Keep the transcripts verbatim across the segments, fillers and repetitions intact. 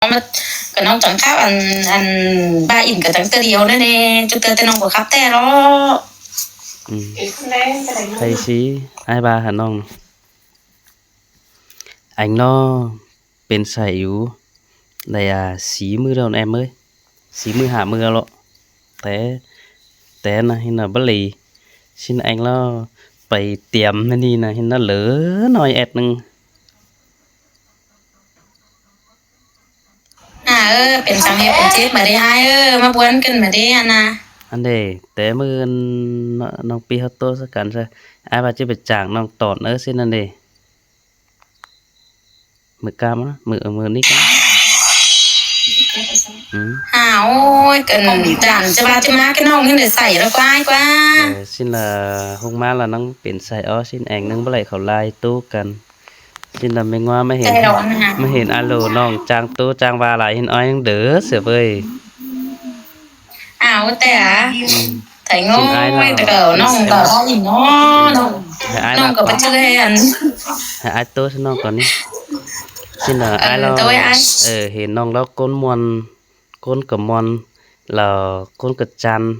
ꞌMá ꞌcọ ꞌnọng chắng khắp ăn, ăn ꞌva ỉn ꞌcọ chắng ꞌtưa điêu ꞌnớ ꞌnê, ꞌchu ꞌtưa ꞌtẹ ꞌnọng ꞌcọ khắp ꞌtẹ lo. Ừ. Khay sí, ai ꞌva hả ꞌnọng. Anh nó pên say dú. Đảy à, sí ꞌmự đon em ơi. Sí ꞌmự hả ꞌmự lo. Té, té ꞌnạ hên ꞌnạ báu lì. Sín anh nó pay tiêm ꞌnị ꞌnạ hên ꞌnạ lớ ꞌnọi ẹt ꞌnưng. À, ơ, pên săng ꞌhế pên chết ꞌmá đê ai ơ, ꞌmá buôn ꞌcứn ꞌmá đê ăn à. Ăn đê, té ꞌmự ꞌnọng ꞌpi ꞌhọt ꞌtố sắc căn sa. Ai ꞌva ꞌchí pay chang ꞌnọng tỏn ơ sín ăn đê. ꞌMự cam ꞌnạ, ꞌmự, ꞌmự ꞌnị cam. Ừ. À, ôi, ꞌcứn chang ꞌchí ꞌva ꞌchí ꞌmá ꞌcứn ꞌnọng hên đảy say ꞌlẹo ꞌquá, ꞌquá. Ờ, sín là hôm ꞌmá là ꞌnọng pên say ó sín eng ꞌnưng báu đảy khảu lai ꞌtố căn. Sín là ꞌmí ꞌngoá ꞌmá hên, ꞌmá hên ai ꞌlô ꞌnọng chang ꞌtố chang ꞌva lai hên ói ꞌnưng đớ sửa ꞌvơi. À, ơ té à. Ừ. Thảy ꞌngo ai ꞌlô. Té ꞌcọ ꞌnọng ꞌcọ ói ꞌnị ꞌnọng. Hả ai ꞌnọng ꞌcọ báu ꞌchư hên. Hả ai ꞌtố sín ꞌnọng ꞌcọ ꞌnị. Sín là ai ꞌlô. Ờ, hên ꞌnọng ꞌlẹo ꞌcốn ꞌmuôn, ꞌcốn ꞌcọ ꞌmuôn, ꞌlẹo ꞌcốn ꞌcọ chăn.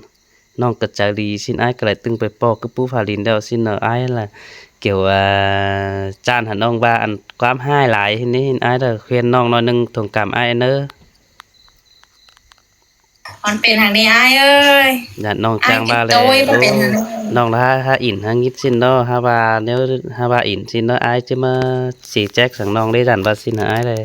ꞌNọng ꞌcọ chaư đi sín ai ꞌcọ đảy ꞌtưng pay ꞌpọ cứ pú pha đin ꞌlẹo sín ꞌnạ ai là kiểu, à, chăn hả ꞌnọng ꞌva ăn ꞌquám ꞌhại lai hên ꞌnị hên ai là khuyên ꞌnọng ꞌnọi ꞌnưng thông cảm ai ꞌnớ. Ăn pên hăng ꞌnị ai ơi. Dản ꞌnọng chang ꞌva lé. Ôi, ꞌnọng là hả, hả ỉn hả ꞌngít sín ꞌnớ, hả ꞌva ꞌnéo, hả ꞌva ỉn sín ꞌnớ ai ꞌchí ꞌmá ꞌchí check săng ꞌnọng đé dản ꞌva sín hả ai lé.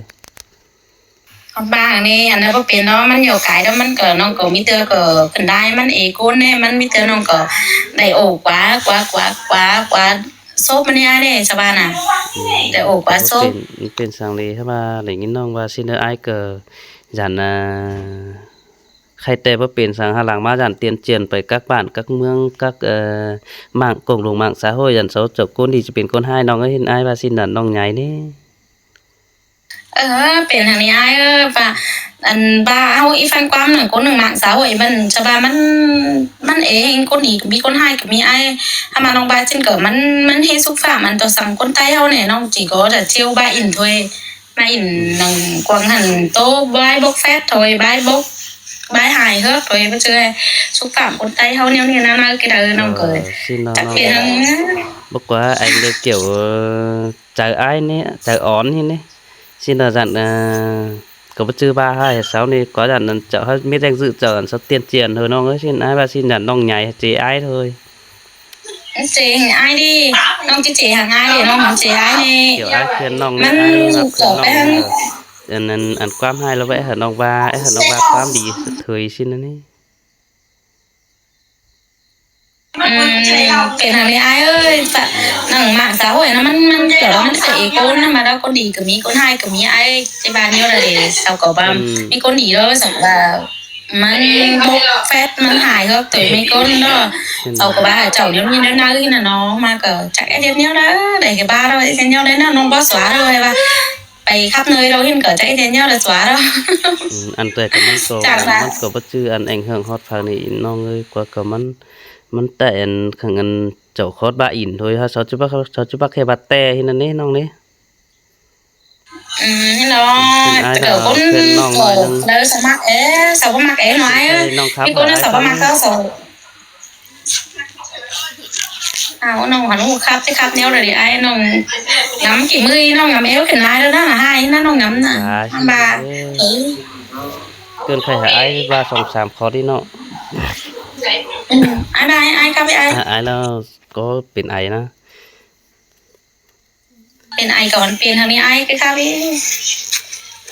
Ăn ꞌva hăng ꞌnị, ăn ꞌnạ báu pên ꞌnớ, ꞌmắn dẻo cai ꞌlẹo ꞌmắn ꞌcọ ꞌnọng ꞌcọ ꞌmí ꞌtưa ꞌcọ ꞌcứn đai ꞌmắn ê ꞌcốn ꞌnị, ꞌmắn ꞌmí ꞌtưa ꞌnọng ꞌcọ đảy ổ ꞌquá, ꞌquá, ꞌquá, ꞌquá, ꞌquá sốp ꞌmắn ꞌnị ai đé, sa ꞌva ꞌnạ. Đảy ổ ꞌquá sốp. Pên, pên săng đé hả ꞌva đảy ꞌnị ꞌnọng ꞌva sín ꞌnớ ai ꞌcọ dản, à, khay té báu pên săng hả lăng ꞌmá dản tiên truyền pay các bản, các ꞌmướng, các, ờ, mạng, cộng đồng mạng xã hội dản sau chảu ꞌcốn đi ꞌchí pên ꞌcốn ꞌhại ꞌnọng ơi, hên ai ꞌva sín dản ꞌnọng nháy ꞌnị. Ờ, pên hăng ꞌnị ai ơ, ꞌva, ăn ꞌva ꞌháu í phăn ꞌquám ꞌnưng ꞌcốn ꞌnưng mạng xã hội ꞌmắn, sa ꞌva ꞌmắn, ꞌmắn ê ꞌcốn đi ꞌcọ ꞌmí ꞌcốn ꞌhại ꞌcọ ꞌmí ai. Hả ꞌmá ꞌnọng ꞌva ꞌchí ꞌcọ ꞌmắn, ꞌmắn ꞌhế xúc phạm ăn tô săng ꞌcốn Tay ꞌháu ꞌnị ꞌnọng ꞌchí ꞌcọ chả ꞌchưa ꞌva ỉn thôi. ꞌMá ỉn ꞌnọng quảng hẳn tô bái bốc phét thôi, bái bốc, bái hài hước thôi, báu ꞌchư xúc phạm ꞌcốn Tay ꞌháu ꞌnéo ꞌnị ꞌnạ ꞌnạ ꞌcọ đảy ꞌnọng ꞌcọ. Ờ, sín ꞌnạ chắc ꞌnọng pên hăng. Báu ꞌquá anh đé kiểu, ờ, chaư ai ꞌnị, chaư ón ꞌnị ꞌnị. Sín ꞌnạ dản, à, ꞌcọ báu ꞌchư ꞌva hả sau ꞌnị, ꞌquá dản ăn chảu hả ꞌmí danh dự chảu ăn sau tiên truyền thôi ꞌnọng ơi, sín ai ꞌva sín dản ꞌnọng nháy ꞌchí ai thôi. Ăn ꞌchí hăng ai đi, ꞌnọng ꞌchí ꞌchí hăng ai đi, ꞌnọng ꞌchí ai ꞌnị. Kiểu ai khuyên ꞌnọng ꞌnị, ꞌmắn ai ꞌnọng khuyên ꞌnọng ꞌnị. Ăn, ăn, ăn ꞌquám ꞌhại ꞌlẹo ꞌvạy hả ꞌnọng ꞌva, é hả ꞌnọng ꞌva ꞌquám đi thôi sín ꞌnị. Ừm, pên hăng ꞌnị ai ơi, ꞌva, ꞌnặn mạng xã hội ꞌnạ ꞌmắn, ꞌmắn kiểu ꞌmắn ꞌcọ ê ꞌcốn ꞌnạ ꞌmá ꞌlẹo ꞌcốn đi ꞌcọ ꞌmí ꞌcốn ꞌhại ꞌcọ ꞌmí ai, ꞌchí ꞌva ꞌnéo đảy sau ꞌcọ ꞌva, ꞌmí ꞌcốn đi ꞌlẹo sau ꞌva ꞌmắn bốc phét ꞌmắn hài hước ꞌtoi ꞌmí ꞌcốn ꞌnạ. Sau ꞌcọ ꞌva chảu ꞌnéo ꞌnị ꞌnéo ꞌnặn ꞌnạ ꞌnọng ꞌmá ꞌcọ chắc ết ꞌnéo đảy, đảy ꞌcọ ꞌva ꞌlẹo ết ꞌnéo đảy ꞌnạ ꞌnọng báu sua ꞌlẹo ꞌva. Pay khắp nơi ꞌlẹo hên ꞌcọ chắc ết ꞌnéo đảy sua ꞌlẹo. Ừ, ăn ꞌtẹ ꞌcọ ꞌmắn ꞌcọ, ꞌmắn ꞌcọ báu ꞌchư ăn ảnh hưởng ꞌhọt phaư ꞌnị ꞌnọng ơi, ꞌquá ꞌcọ ꞌmắn, ꞌmắn ꞌtẹ ăn khẳng ăn chảu khót ꞌva ỉn thôi hả, sau ꞌchí ꞌva, sau ꞌchí ꞌva khay ꞌva ꞌtẹ hên ꞌnặn ꞌnị ꞌnọng ꞌnị. Ừ, hên ꞌnọng, ꞌcọ ꞌcốn khuyên ꞌnọng ꞌnọi ꞌnưng. Đaư sau ꞌmặc é, sau báu ꞌmặc é ꞌnọi. Ê, ꞌnọng khắp ꞌmí ꞌcốn hả ai sau báu ꞌmặc sau. À, ꞌnọng hẳn ꞌhụ khắp, ꞌchí khắp ꞌnéo đảy ai ꞌnọng ngắm kỉ ꞌmự ꞌnọng ngắm eo kỉ lai ꞌlẹo ꞌnạ, hả ꞌnặn ꞌnọng ngắm ꞌnạ. Hả ꞌva. Ừ. Cơn khay hả ai ꞌva song sam khót đi ꞌnọng. Ừ, ai ꞌva ai, ai khắp ai. À, ai ꞌlẹo ꞌcọ pên ai ꞌnạ. Pên ai ꞌcọ pên hăng ꞌnị ai ꞌcọ khắp đi.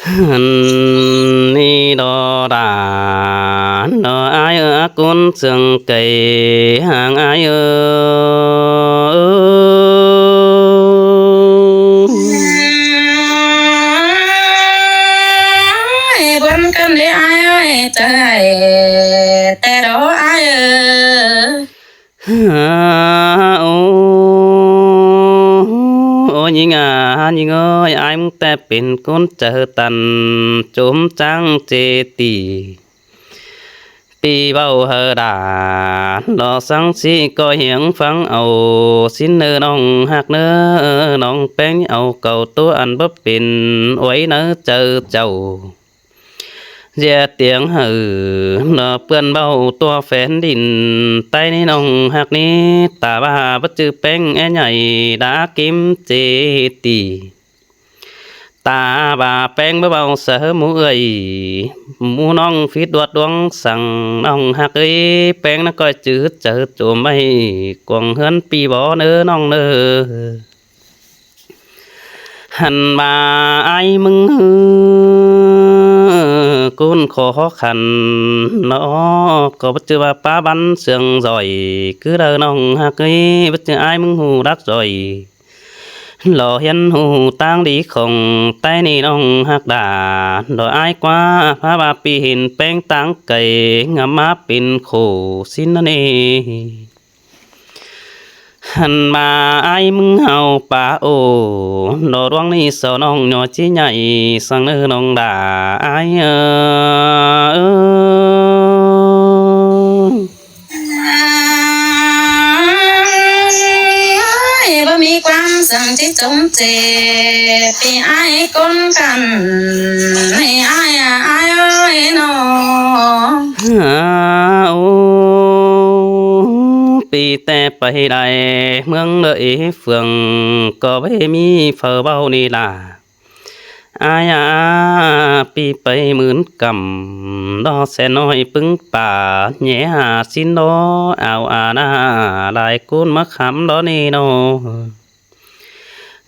Hăn ꞌnị đó đà, đó ai ơ ꞌcốn sương cay hăng ai ơ. Ê, buôn ꞌcắn đé ai ơi, chảu ꞌhại ꞌtẹ đó ai ơ. Ô, ô ꞌnhính à, ꞌnhính ơi, ai ꞌmắn ꞌtẹ pên ꞌcốn chaư tăn chốm chắng ꞌchế tỉ. ꞌPi ꞌvạu hảư đả, lo săng ꞌsị ꞌcọ hiếng ꞌphắng au, ꞌsịn ꞌnớ ꞌnọng ꞌhặc ꞌnớ, ꞌnọng ꞌpéng au cảu ꞌtố ăn báu pên, uối ꞌnớ chaư chảu. ꞌdệt tiếng hảư, ꞌnọ ꞌpươn ꞌvạu tua phén đin ꞌTáy ꞌnị ꞌnọng ꞌhặc ꞌnị, ta ꞌva báu ꞌchư ꞌpéng é nhảy đã kim chế tỉ. Ta ꞌva ꞌpéng báu ꞌvạu sáư ꞌmú ơi, ꞌmú ꞌnọng phít đuột đuống săng ꞌnọng ꞌhặc ới, ꞌpéng ꞌnặn ꞌcoi chứ chaư chôm ꞌvạy cuông ꞌhướn ꞌpi bó ꞌnớ ꞌnọng ꞌnớ. Hăn ꞌva ải ꞌmứng ꞌhứ ꞌcốn khó khăn ꞌnọ, ꞌcọ báu ꞌchư ꞌva pá bắn sương doi, cứ đaư ꞌnọng ꞌhặc ới, báu ꞌchư ải ꞌmứng ꞌhụ đắc doi. Lo hiến ꞌhụ ꞌtáng đi khong ꞌTáy ꞌnị ꞌnọng ꞌhặc đa, lo ải ꞌquá pá ꞌva ꞌpi hên ꞌpéng ꞌtáng cay, ngắm ꞌmá pên khổ sín ꞌnớ ꞌnị. Hăn ꞌva ải ꞌmứng ꞌháu pá ổ, lo ꞌluống ꞌnị sau ꞌnọng ꞌnhó ꞌchí nhảy săng ꞌnớ ꞌnọng đa ải ơ. Ơi, báu ꞌmí ꞌquám săng ꞌchí chông chê, ꞌpi ải ꞌcốn căn, ải, ải, ải ơi ꞌnọ. Hả, ô, ꞌpi ꞌtẹ pay đảy ꞌmướng đới phường, ꞌcọ báu ꞌmí phaư ꞌvạu ꞌnị đa. Ải a, ꞌpi pay mứn căm, ꞌló ꞌsén ꞌnọi ꞌpứng pả, ꞌnhé hả sín ꞌló, ao a ꞌna, lai ꞌcốn ꞌmá khắm ꞌló ꞌnị ꞌnọ.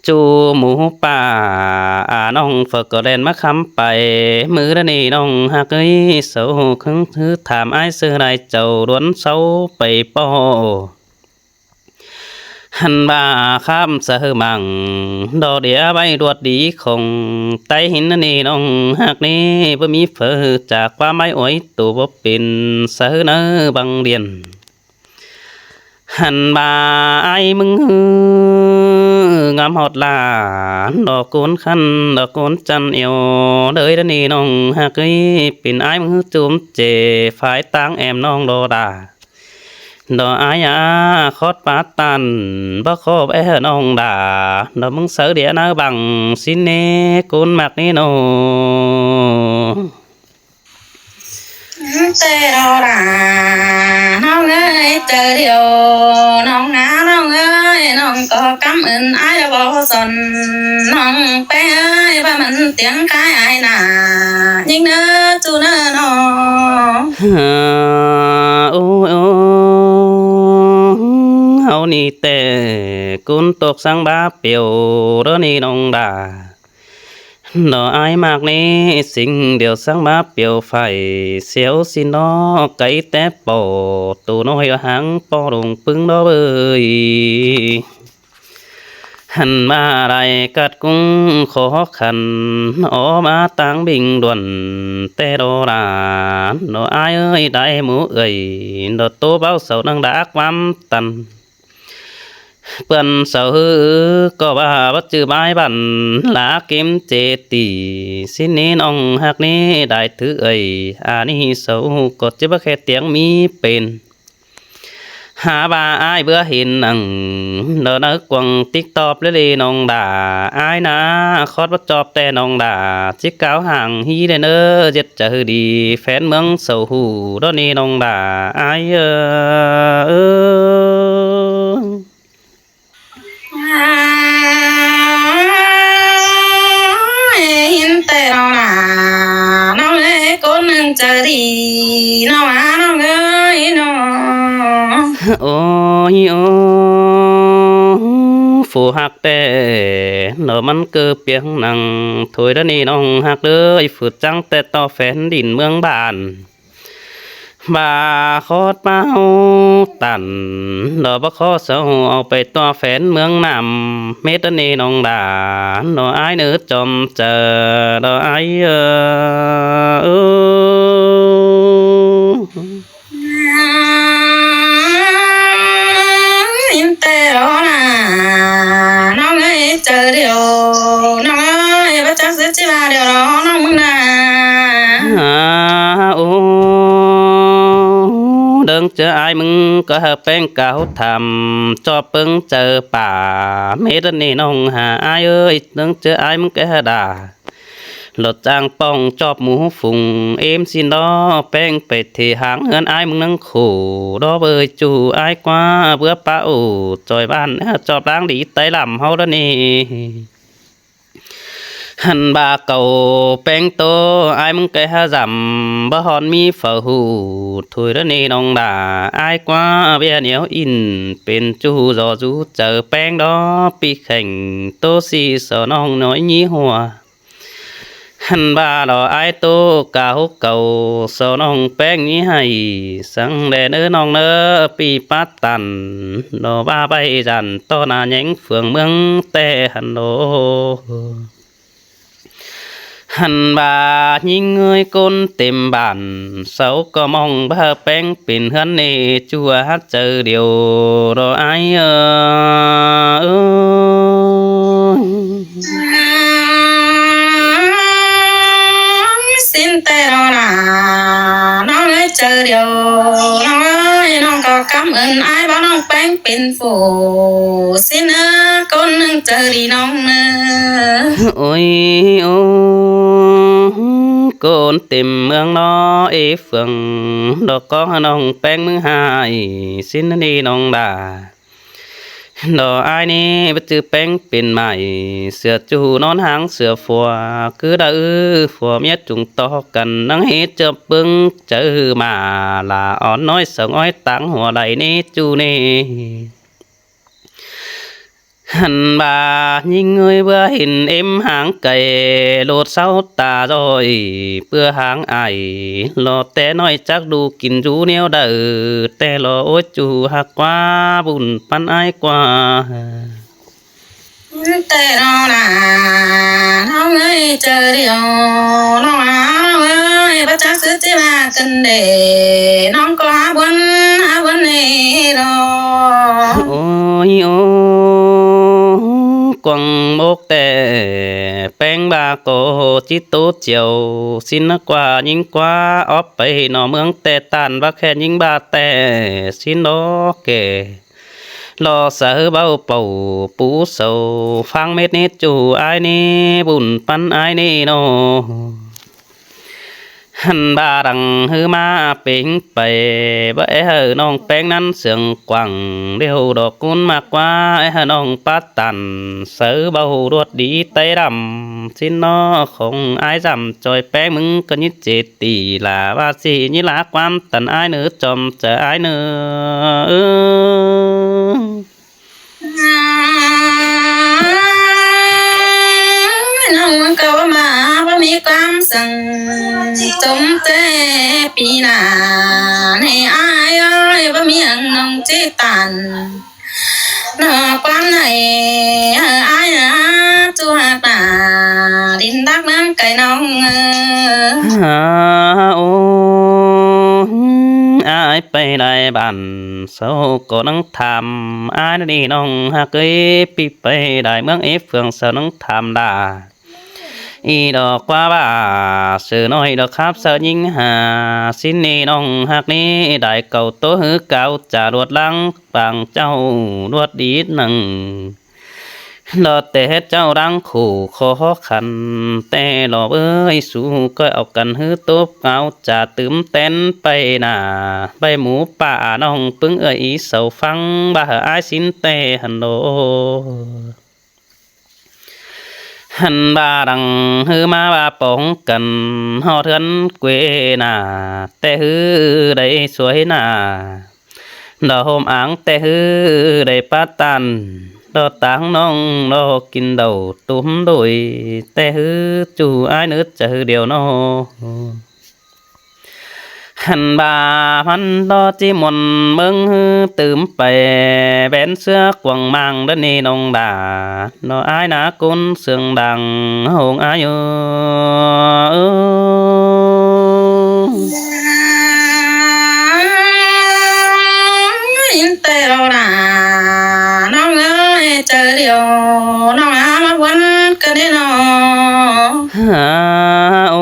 ꞌChu ꞌmú pả, a ꞌnọng phaư ꞌcọ ꞌlen ꞌmá khắm pay, ꞌmứ ꞌnị ꞌnọng ꞌhặc ới, sau ꞌkhớng ꞌhứ tham ải ꞌsứ lai chảu đuôn sau pay ꞌpọ. Hăn ꞌva khắm sáư măng, ꞌló đĩa ꞌvạy đuột đi khong ꞌTáy hên ꞌnị ꞌnọng ꞌhặc ꞌnị, báu ꞌmí phaư chả ꞌquám ải ꞌuối tô báu pên sáư ꞌnớ băng điên. Hăn ꞌva ải ꞌmứng ꞌhứ ngắm ꞌhọt ꞌla, ꞌló ꞌcốn khăn, ꞌló ꞌcốn chăn eo, đới ꞌnị ꞌnọng ꞌhặc ới, pên ải ꞌmứng ꞌhứ chôm chê, phái ꞌtáng em ꞌnọng ꞌló đa. Đo ai a khót pá tăn, báu khóp é hơ ꞌnọng đa, đo ꞌmứng sáư đĩa ꞌnớ băng, sín ꞌnê ꞌcốn ꞌmặc ꞌnị ꞌnọ. Té đo đa, ꞌnọng ơi, chaư điêu, ꞌnọng a, ꞌnọng ơi, ꞌnọng ꞌcọ căm ơn ai báu son, ꞌnọng pé ơi, báu mẳn tiếng khai ai nả, ꞌnhính ꞌnớ, ꞌchu ꞌnớ ꞌnọ. Ơ, ôi, ơ, ꞌháu ꞌnị té ꞌcốn tốc ꞌsướng bá piêu, đo ꞌnị ꞌnọng đa. Đo ai ꞌmặc ꞌnị sính điêu ꞌsướng bá piêu phải, xiêu sính ꞌnọ cáy té ꞌpọ, tô ꞌnọi háng ꞌpọ đông ꞌpứng đo bơi. Hăn ꞌva đảy ꞌcặt ꞌcúng khó khăn, ók ꞌmá ꞌtáng Bình Thuận té đo đa. Đo ai ơi, đảy ꞌmú ơi, đo tô báu sau ꞌnăng đa ꞌquám tăn. ꞌPươn sau ꞌhứ ꞌcọ ꞌva báu ꞌchư bái băn, lả kim chế tỉ, sính ꞌnị ꞌnọng ꞌhặc ꞌnị đảy thứ ơi, a ꞌnị sau ꞌcọ ꞌchí báu khe tiếng ꞌmí pên. Hả ꞌva ai báu hên nẳng, đo ꞌnớ cuông TikTok ꞌlế ꞌnọng đa, ai ꞌna khót báu chóp té ꞌnọng đa, ꞌchí cáo hang ꞌhí đê ꞌnớ, ꞌdệt chaư đi, phén ꞌmướng sau ꞌhụ, đo ꞌnị ꞌnọng đa, ai ơ, ơ. Hên té ꞌnọng đa, ꞌnọng ơi, ꞌcốn ꞌnưng chaư đi, ꞌnọng a, ꞌnọng ơi, ꞌnọ. Ôi, ôi, phủ ꞌhặc té, đo ꞌmắn ꞌcơ piếng nẳng thôi đa ꞌnị ꞌnọng ꞌhặc ới, phủ chắng té ꞌto phén đin ꞌmướng bản. Bá khót báu tăn, đo báu khót sau au pay ꞌto phén ꞌmướng nẳng, mết đa ꞌnị ꞌnọng đa, đo ai ꞌnớ chom chaư, đo ai ơ, ơ. Hên té đo đa, ꞌnọng ơi, chaư điêu, ꞌnọng ơi, báu chắc ꞌsứ ꞌchí ꞌva điêu đo ꞌnọng ꞌmứng đa. Hả, ô, đơng ꞌchớ ai ꞌmứng ꞌcọ hơ ꞌpéng cáo tham, ꞌchọ ꞌpứng chaư pả, mết đa ꞌnị ꞌnọng hả ai ơi, đơng ꞌchớ ai ꞌmứng ꞌcọ hơ đa. Lỏ chang pong chóp mú phung êm ꞌsịn đó, ꞌpéng pay thi háng ꞌhướn ải ꞌmướng ꞌnăng khổ đó, ꞌvới ꞌchu ải ꞌquá bứa pá ổ choi bản chóp ꞌláng đi tai lăm ꞌháu đó ꞌnị. Hăn ꞌva cau ꞌpéng ꞌtố ải ꞌmướng ké há dăm báu hon ꞌmí phaư hủ thôi đó ꞌnị ꞌnọng đa. Ải ꞌquá ꞌviạk ꞌnéo ꞌnị pên ꞌchu dú dú chaư ꞌpéng đó, ꞌpi khẻng ꞌtố ꞌsị so ꞌnọng ꞌnọi ꞌnhí hua. Hăn ꞌva lỏ ải ꞌtố ca hốc cau so ꞌnọng ꞌpéng ꞌnhí hảy săng đen ꞌnớ ꞌnọng ꞌnớ, ꞌpi pát tăn lỏ ꞌva ꞌvạy dản ꞌto na ꞌnhéng phường ꞌmướng ꞌtẹ hăn đô. Hăn ꞌva ꞌnhính ꞌngới ꞌcốn têm bản, sau ꞌcọ ꞌmong ꞌva ꞌpéng pên ꞌhướn ꞌnị ꞌchu hák chaư điêu đó ải ơ. Xin ꞌtẹ đó là ꞌnọng ới chaư điêu, ꞌnọng ới ꞌnọng ꞌcọ cám ơn ải báu ꞌnọng ꞌpéng pên phủ. Xin ơ ꞌcốn ꞌnưng chaư đi ꞌnọng ơ. Ôi ô, ꞌcốn têm ꞌmướng đó ế phường đó ꞌcọ ꞌnọng ꞌpéng ꞌmướng hảy, xin đi ꞌnọng đa. Đó ải ꞌnị báu ꞌchư ꞌpéng pên mải, sửa ꞌchu ꞌnón háng sửa phua, cứ đaư phua ꞌmía chung ꞌtọ căn ꞌnăng ꞌhế chớp ꞌpứng chaư ꞌmá, là ón ꞌnọi song ói táng hua đảy ꞌnị ꞌchu ꞌnị. Hăn ꞌva ꞌnhính ꞌngới bứa hên êm háng cay, lột sáu ta rồi bứa háng ải, lỏ ꞌtẹ ꞌnọi chắc đu kin dú ꞌnéo đaư, ꞌtẹ lỏ ối ꞌchu hák ꞌquá bun ꞌpắn ải ꞌquá. ꞌTẹ đó là ꞌnọng ới chaư điêu, ꞌnọng ới báu chắc ꞌsứ ꞌchí ꞌva căn đê, ꞌnọng ꞌcọ hák ꞌbuôn, hák ꞌbuôn ꞌnị đó. Ôi ô, quăng mốc ꞌtẹ ꞌpéng ꞌva ꞌcọ ꞌchí ꞌtố chiêu, xin ꞌquá ꞌnhính ꞌquá óp pay ꞌnọ ꞌmướng ꞌtẹ tản ꞌva khen ꞌnhính ꞌva ꞌtẹ, xin đó kể. Lỏ sáư báu pảu pú sâu pháng mết nết ꞌchu ải ꞌnị, bun ꞌpắn ải ꞌnị ꞌnọ. Hăn ꞌva đăng ꞌhứ ꞌmá pêng pay, báu é hảư ꞌnọng ꞌpéng ꞌnặn sương quảng điêu đó ꞌcốn ꞌmá ꞌquá, é hảư ꞌnọng pát tăn sáư báu đuột đi tai lăm, xin ꞌnọ khong ải dăm choi ꞌpéng ꞌmướng ꞌcọ ꞌnhí chê tỉ lả ꞌva ꞌsị ꞌnhí lả ꞌquám tăn ải ꞌnớ chom chaư ải ꞌnớ. ꞌNọng ꞌcọ ꞌmá báu ꞌmí ꞌquám săng chôm ꞌtẹ pi nả, ꞌnị ải ơi báu ꞌmí ꞌnọng ꞌchí tản. ꞌNọ ꞌquám ꞌnị, ơ, ải ꞌnớ, ꞌchu hák nả, đin đắc ꞌmướng cay ꞌnọng ơ. Hả, ô, ải pay đảy bản sau ꞌcọ ꞌnăng tham, ải ꞌnị ꞌnọng hák ới, ꞌpi pay đảy ꞌmướng ế phường sau ꞌnăng tham đa. Í đó ꞌquá ꞌva, sư ꞌnọi đó khắp sau ꞌnhính hả, xin ꞌnị ꞌnọng hák ꞌnị, đảy cảu ꞌtố ꞌhứ cáo chả đuột lăng, pang chảu đuột đi năng. Đó ꞌtẹ hết chảu đang khổ khó khăn, ꞌtẹ lỏ ới sú ꞌcoi au căn ꞌhứ tốp cáo chả tứm ꞌtén pay nả, pay mú pả ꞌnọng ꞌpứng ơi í sau phắng ꞌva hả ải xin ꞌtẹ hẳn đó. Hăn ꞌva đăng ꞌhứ ꞌmá ꞌva pong căn ꞌhọt ꞌhướn quê nả, ꞌtẹ ꞌhứ đảy suối nả. Đó hôm áng ꞌtẹ ꞌhứ đảy pát tăn, đó táng ꞌnọng đó kin đảu tủm đuổi, ꞌtẹ ꞌhứ ꞌchu ải ꞌnớ chaư điêu ꞌnọ. Hăn ꞌva ꞌmắn đó ꞌchí muôn ꞌmướng ꞌhứ tứm pay, bén ꞌsứa quăng mang đó ꞌnị ꞌnọng đa. Nó ải nả ꞌcốn sương đang hông ải ơ. Ín ꞌtẹ lo đa, ꞌnọng ơi, chaư điêu, ꞌnọng ꞌmá ꞌmá ꞌhuôn ꞌcọ ꞌnị ꞌnọ. Hả, ô,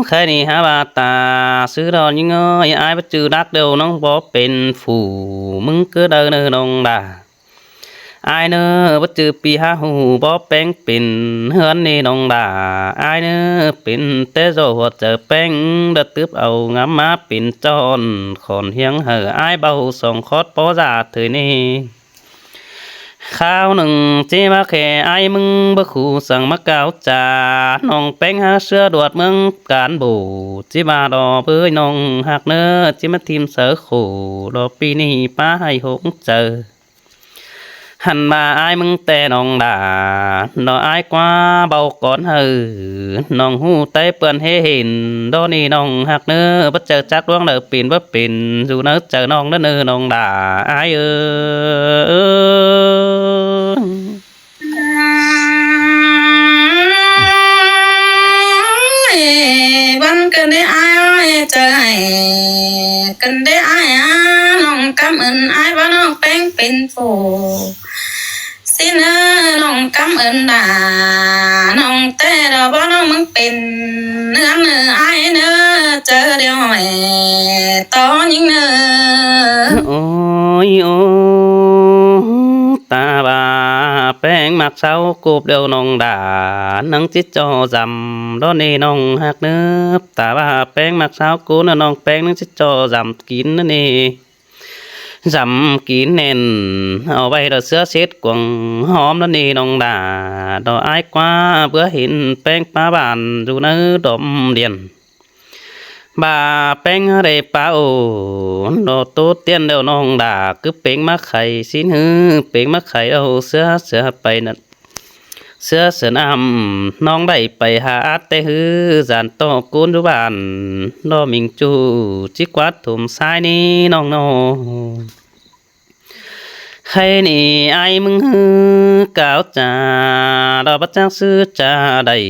khay ꞌnị hả ꞌva ta, sư đó ꞌnhính ơi, ải báu ꞌchư đắc điêu ꞌnọng báu pên phủ, ꞌmứng ꞌcứ đaư ꞌnớ ꞌnọng đa. Ải ꞌnớ báu ꞌchư ꞌpi hák ꞌhụ bók ꞌpéng pên ꞌhướn ꞌnị ꞌnọng đả. Ải ꞌnớ pên té ꞌdọ ꞌhọt chaư ꞌpéng, đa tứp au ngắm ꞌmá pên ꞌchọn khỏn hiêng hảư ải báu song khót bók dả thôi ꞌnị. Kháo ꞌnưng ꞌchí ꞌmá khe ải ꞌmứng báu khu săng ꞌmá cáo ꞌchạ. ꞌNọng ꞌpéng hák ꞌsứa đuột ꞌmướng cán bộ ꞌchí ꞌva đo bới ꞌnọng ꞌhặc ꞌnớ ꞌchí ꞌmá thím sáư khổ đo ꞌpi ꞌnị ꞌpá hảư hốc chaư. Hăn ꞌva ải ꞌmứng ꞌtẹ ꞌnọng đả, đo ải ꞌquá báu cón hảư ꞌnọng ꞌhụ té pươn ꞌhế hên đo ꞌnị ꞌnọng ꞌhặc ꞌnớ, báu chaư chắc ꞌluống đaư pên báu pên dú ꞌnớ chaư ꞌnọng ꞌnớ ꞌnớ ꞌnọng đả ải ơ. Ơi, băn cơn đế ải ơi, chaư hảư cơn đế ải á, ꞌnọng căm ơn ải bá ꞌnọng ꞌpéng pên phủ. ꞌSịn ơ, ꞌnọng căm ơn đả, ꞌnọng té đo bá ꞌnọng ꞌmứng pên ꞌnớ ꞌnớ ải ꞌnớ, chaư điêu hỏi tó ꞌnhính ꞌnớ. Ôi ôi, ta ꞌva ꞌpéng ꞌmặc sáu cốp điêu ꞌnọng đả, ꞌnăng ꞌchí ꞌchọ dăm đo ꞌnị ꞌnọng ꞌhặc ꞌnớ. Ta ꞌva ꞌpéng ꞌmặc sáu cốp ꞌnớ ꞌnọng ꞌpéng ꞌnăng ꞌchí ꞌchọ dăm kin ꞌnớ ꞌnị. Dăm kin ꞌnẹn, au ꞌvạy đo ꞌsứa sết cuông ꞌhóm ꞌnớ ꞌnị ꞌnọng đả, đo ải ꞌquá báu hên ꞌpéng ꞌpá bản dú ꞌnớ đom điên. ꞌVa ꞌpéng ꞌhứ đảy ꞌpá ô, đo ꞌtố tiên điêu ꞌnọng đả, cứ pêng ꞌmá khay ꞌsịn ꞌhứ, pêng ꞌmá khay au ꞌsứa ꞌsứa pay ꞌnặn. ꞌSứa sươn ꞌnặm ꞌnọng đảy pay ha át té ꞌhứ, dản ꞌtọ ꞌcốn dú bản, đo ꞌmính ꞌchu ꞌchí ꞌquá thôm ꞌsái ꞌnị ꞌnọng ꞌnớ. Khay ꞌnị ải ꞌmứng ꞌhứ cáo ꞌchạ, đo báu chắc ꞌsứ ꞌchạ đảy,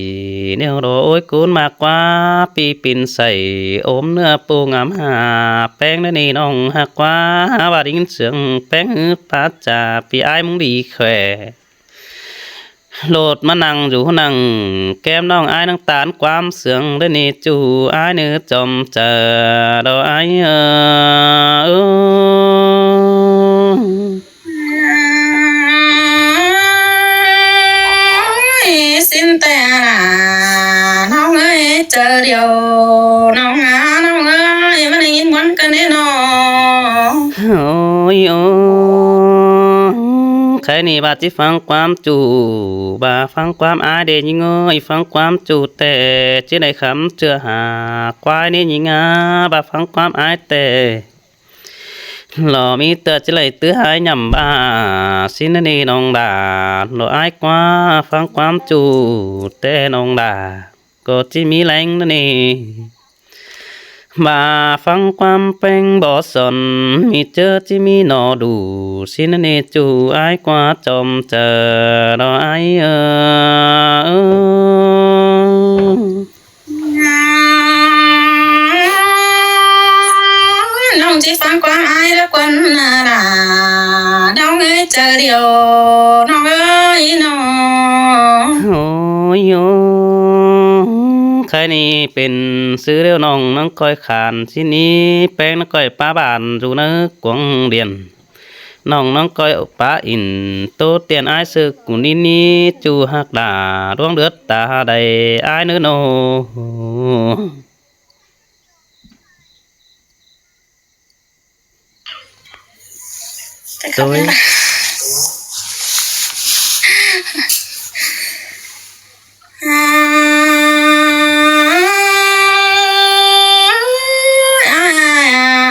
ꞌnéo đo ối ꞌcốn ꞌmặc ꞌquá ꞌpi pên sảy, ốm ꞌnưa ꞌpộ ngắm ha ꞌpéng ꞌnớ ꞌnị ꞌnọng ꞌhặc ꞌquá. ꞌVa đin sương ꞌpéng ꞌhứ ꞌpá ꞌchạ ꞌpi ải ꞌmứng đi khỏe. ꞌLột ꞌmá ꞌnăng dú ꞌnăng kém ꞌnọng ải ꞌnăng tán ꞌquám sương ꞌlới ꞌnị ꞌchu ải ꞌnớ chom chaư đo ải ơ. Ôi, ꞌsịn té đả, ꞌnọng ơi, chaư điêu ꞌnọng á, ꞌnọng ơi, ꞌmá đảy ꞌnhính ꞌmuôn cơn ꞌnị ꞌnớ. Ôi ôi, khay ꞌnị ꞌva ꞌchí ꞌphắng ꞌquám ꞌchu, ꞌva ꞌphắng ꞌquám ải đé ꞌnhính ơi, ꞌphắng ꞌquám ꞌchu té ꞌchí đảy khắm ꞌchưa ha ꞌquái ꞌnị ꞌnhính á, ꞌva ꞌphắng ꞌquám ải té lo ꞌmí ꞌtưa ꞌchí đảy tứ ải ꞌnặm ꞌva ꞌsịn ꞌnớ ꞌnị ꞌnọng đả, lo ải ꞌquá ꞌphắng ꞌquám ꞌchu té ꞌnọng đả ꞌcọ ꞌchí ꞌmí ꞌlẹng ꞌnớ ꞌnị. ꞌVa ꞌphắng ꞌquám ꞌpéng bók son, ꞌmí ꞌchớ ꞌchí ꞌmí ꞌnọ đủ, ꞌsịn ꞌnớ ꞌnị ꞌchu ải ꞌquá chom chaư đo ải ơ. ꞌNọng ꞌchí ꞌphắng ꞌquám ải đa ꞌquăn đả, ꞌnọng ơi, chaư điêu ꞌnọng ơi ꞌnớ. Ôi ôi, khay ꞌnị pên ꞌsứ điêu ꞌnọng ꞌnăng ꞌcoi khăn ꞌsịn ꞌnị, ꞌpéng ꞌnăng ꞌcoi ꞌpá bản dú ꞌnớ cuông điên. ꞌNọng ꞌnăng ꞌcoi ꞌpá ỉn ꞌtố tiên ải ꞌsự cú ꞌnị ꞌnị ꞌchu ꞌhặc đả, ꞌluống đớt ta đảy ải ꞌnớ ꞌnớ. Tôi ải,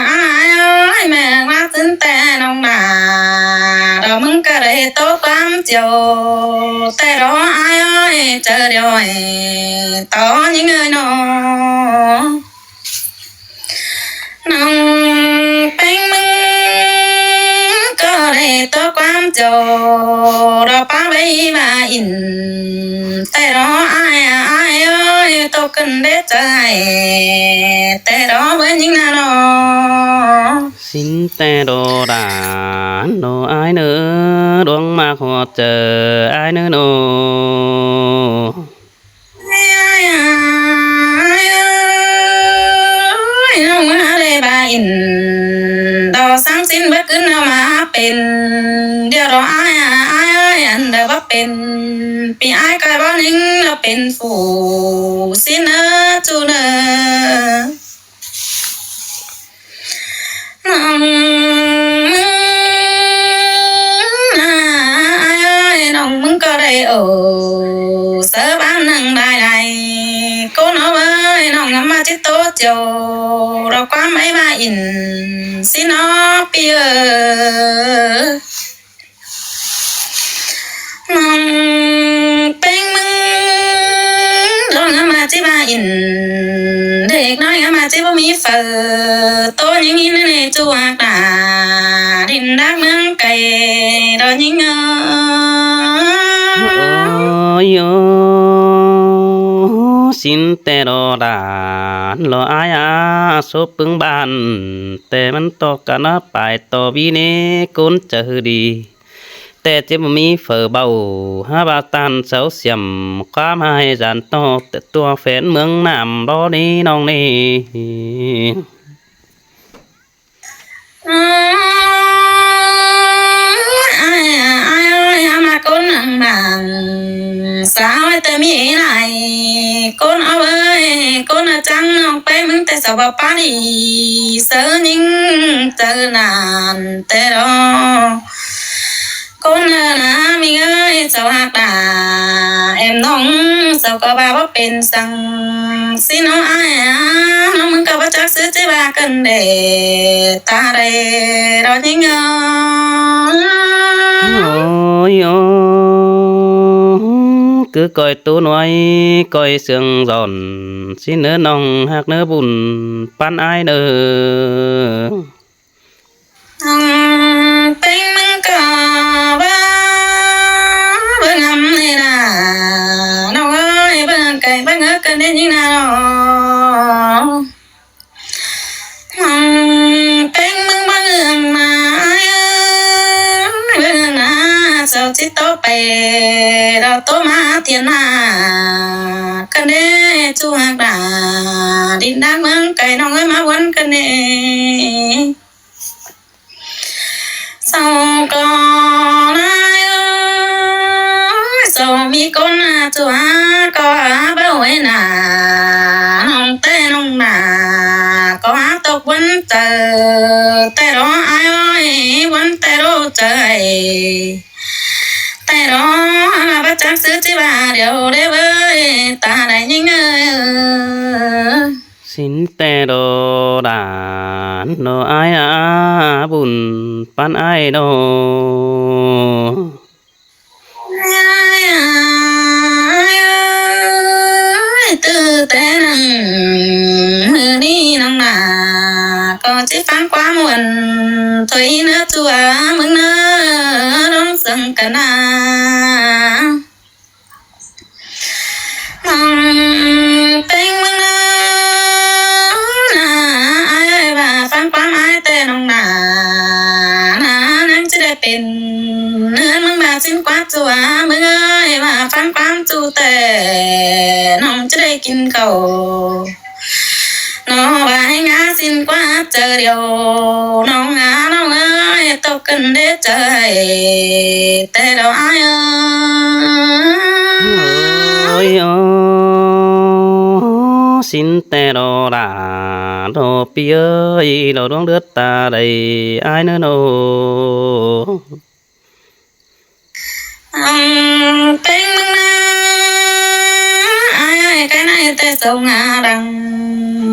ải ơi, ꞌmẹ ꞌmá ꞌsịn té ꞌnọng đả, đo ꞌmứng ꞌcọ đảy ꞌtố ꞌquám chiêu té đo ải ơi, chaư điêu ải tó ꞌnhính ơi ꞌnớ. ꞌNọng ꞌpéng ꞌmứng ꞌcọ đảy ꞌtố ꞌquám chiêu đo ꞌpá ꞌvạy ꞌva ỉn té đo ải, ải ơi, ꞌtố cơn đế chaư hảư té đo bới ꞌnhính ꞌnớ ꞌnớ. ꞌSịn té đo đả, ꞌnớ ải ꞌnớ, ꞌluống ꞌmặc ꞌhọt chaư ải ꞌnớ ꞌnớ. Ôi, ꞌnọng ꞌmá đảy ꞌva ỉn đo sáng ꞌsịn báu ꞌcứn ꞌnớ ꞌmá pên điêu đo ải, ải pên pi ải ꞌcoi báu ꞌnhính ꞌnớ pên phủ ꞌsịn ꞌnớ ꞌchu ꞌnớ. ꞌNọng ꞌmứng ꞌnớ, ải ơi, ꞌnọng ꞌmứng ꞌcọ đảy ổ sáư ꞌván ꞌnưng đai đai. ꞌCốn ók ới, ꞌnọng ngắm ꞌmá ꞌchí ꞌtố chiêu, ꞌlẹo ꞌquám ải ꞌmá ỉn ꞌsịn ꞌnớ ꞌpi ới. ꞌNọng ꞌpéng ꞌmứng ꞌlẹo ngắm ꞌmá ꞌchí ꞌmá ỉn, đếc ꞌnọi ngắm ꞌmá ꞌchí báu ꞌmí phaư ꞌtố ꞌnhính ꞌnị ꞌchu ꞌhặc đa, đin đác ꞌmướng cai ꞌlẹo ꞌnhính ơ. Ôi ơ, ꞌsịn ꞌtẹ ꞌlẹo đa, ꞌlẹo ải a, sốp ꞌpứng ꞌban ꞌtẹ ꞌmắn ꞌtọ căn ꞌnớ pay ꞌtọ ꞌvi ꞌnị ꞌcốn chaư đi. ꞌTẹ ꞌchí báu ꞌmí phaư báu, hák ꞌva ꞌtan sáu siểm ꞌquám ꞌhại dản ꞌtọ ꞌtẹ ꞌtua phén ꞌmướng ꞌnặm bó ꞌnị ꞌnọng ꞌnị. Ải, ải ơi, hák ꞌmá ꞌcốn ꞌnưng bang, sáu ꞌtẹ ꞌmí lai. ꞌCốn ók ới, ꞌcốn ꞌnớ chắng ꞌnọng ꞌpéng ꞌmứng ꞌtẹ sáu báu pá đi, sáư ꞌnhính chaư ꞌnặn ꞌtẹ ꞌlẹo. ꞌCốn ꞌnớ ꞌmí ơi, sáu ꞌhặc đa, ẻm ꞌnọng sáu ꞌcọ ꞌva báu pên săng ꞌsịn ꞌnớ ải a. ꞌNọng ꞌmứng ꞌcọ báu chắc ꞌsứ ꞌchí ꞌva căn đe ta đảy ꞌlẹo ꞌnhính ơ. Ôi ơ, cứ ꞌcoi ꞌtố ꞌnọi ꞌcoi sương dọn, ꞌsịn ꞌnớ ꞌnọng ꞌhặc ꞌnớ bun ꞌpắn ải ꞌnớ. ꞌNọng ꞌpéng ꞌmứng ꞌcọ ꞌva báu ngắm ꞌnị đa, ꞌnọng ơi, báu cai báu ꞌngớn căn đe ꞌnhính ꞌnớ ꞌnọng. ꞌNọng ꞌpéng ꞌmứng báu ꞌngớn ꞌnớ, ải ơi, báu ꞌngớn ꞌnớ, sáu ꞌchí ꞌtố pay ꞌlẹo ꞌtố ꞌmá thiêng ꞌnớ căn đe ꞌchu ꞌhặc đa, đin đác ꞌmướng cai ꞌnọng ơi ꞌmá ꞌvốn căn đe. Sáu ꞌcọ ꞌnớ ải ơi, sáu ꞌmí ꞌcốn ꞌnớ ꞌchu ꞌcọ báu ꞌhại ꞌnớ, ꞌnọng ꞌtẹ ꞌnọng ꞌnớ ꞌcọ hák tốc ꞌvốn chaư ꞌtẹ ꞌlẹo ải ơi, ꞌvốn ꞌtẹ ꞌlẹo chaư ꞌtẹ ꞌlẹo, báu chắc ꞌsứ ꞌchí ꞌva điêu đé ꞌvới ta đảy ꞌnhính ơ. ꞌSịn ꞌtẹ ꞌlẹo đa, ꞌlẹo ải a, bun ꞌpắn ải ꞌnớ. Ải ơi, ꞌtứ ꞌtẹ ꞌnưng ꞌmự ꞌnị ꞌnọng ꞌnớ ꞌcọ ꞌchí ꞌphắng ꞌquám ꞌmuôn thôi ꞌnớ ꞌchu ꞌmứng ꞌnớ, ꞌlống săng căn ꞌnớ. ꞌNọng ꞌpéng ꞌmứng ꞌnớ, ꞌnớ ải ơi, ꞌva ꞌphắng ꞌquám ải ꞌtẹ ꞌnọng ꞌnớ, ꞌnớ ꞌnhắng ꞌchí đảy pên ꞌnớ ꞌmứng ꞌva ꞌsịn ꞌquá ꞌchu ꞌmứng ơi, ꞌva ꞌphắng ꞌquám ꞌchu ꞌtẹ ꞌnọng ꞌchí đảy kin khảu. ꞌNọng ꞌva ꞌhạy ꞌngá ꞌsịn ꞌquá chaư điêu, ꞌnọng ꞌnớ ꞌnọng ơi, tốc căn đé chaư ꞌtẹ ꞌlẹo ải ơi. Ôi ơ, ꞌsịn ꞌtẹ ꞌlẹo đa, ꞌlẹo ꞌpi ơi, ꞌlẹo ꞌluống đớt ta đảy ải ꞌnớ ꞌnớ. ꞌPéng ꞌmứng ꞌnớ, ải ơi, cái này ꞌtẹ sáu ꞌnga đăng,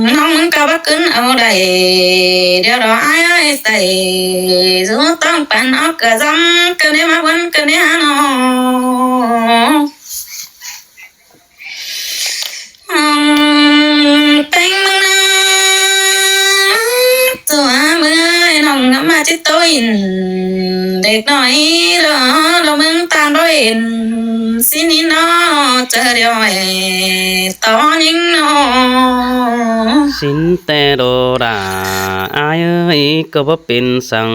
ꞌnọng ꞌmứng ꞌcọ báu ꞌcứn au đảy, điêu đó ải ơi, sảy dú ꞌtóng păn ók ꞌcọ dăm, ꞌcọ đé ꞌmá ꞌvốn ꞌcọ đé hả ꞌnọ. ꞌPéng ꞌmứng ꞌnớ, ꞌchu ꞌmứng ơi, ꞌnọng ngắm ꞌmá ꞌchí ꞌtố ỉn, đếc ꞌnọi ꞌlẹo, ꞌlẹo ꞌmứng ꞌtan báu ỉn, ꞌsịn ꞌnị ꞌnọ, chaư điêu ải, tó ꞌnhính ꞌnọ. ꞌSịn ꞌtẹ ꞌlẹo đa, ải ơi, ꞌcọ báu pên săng,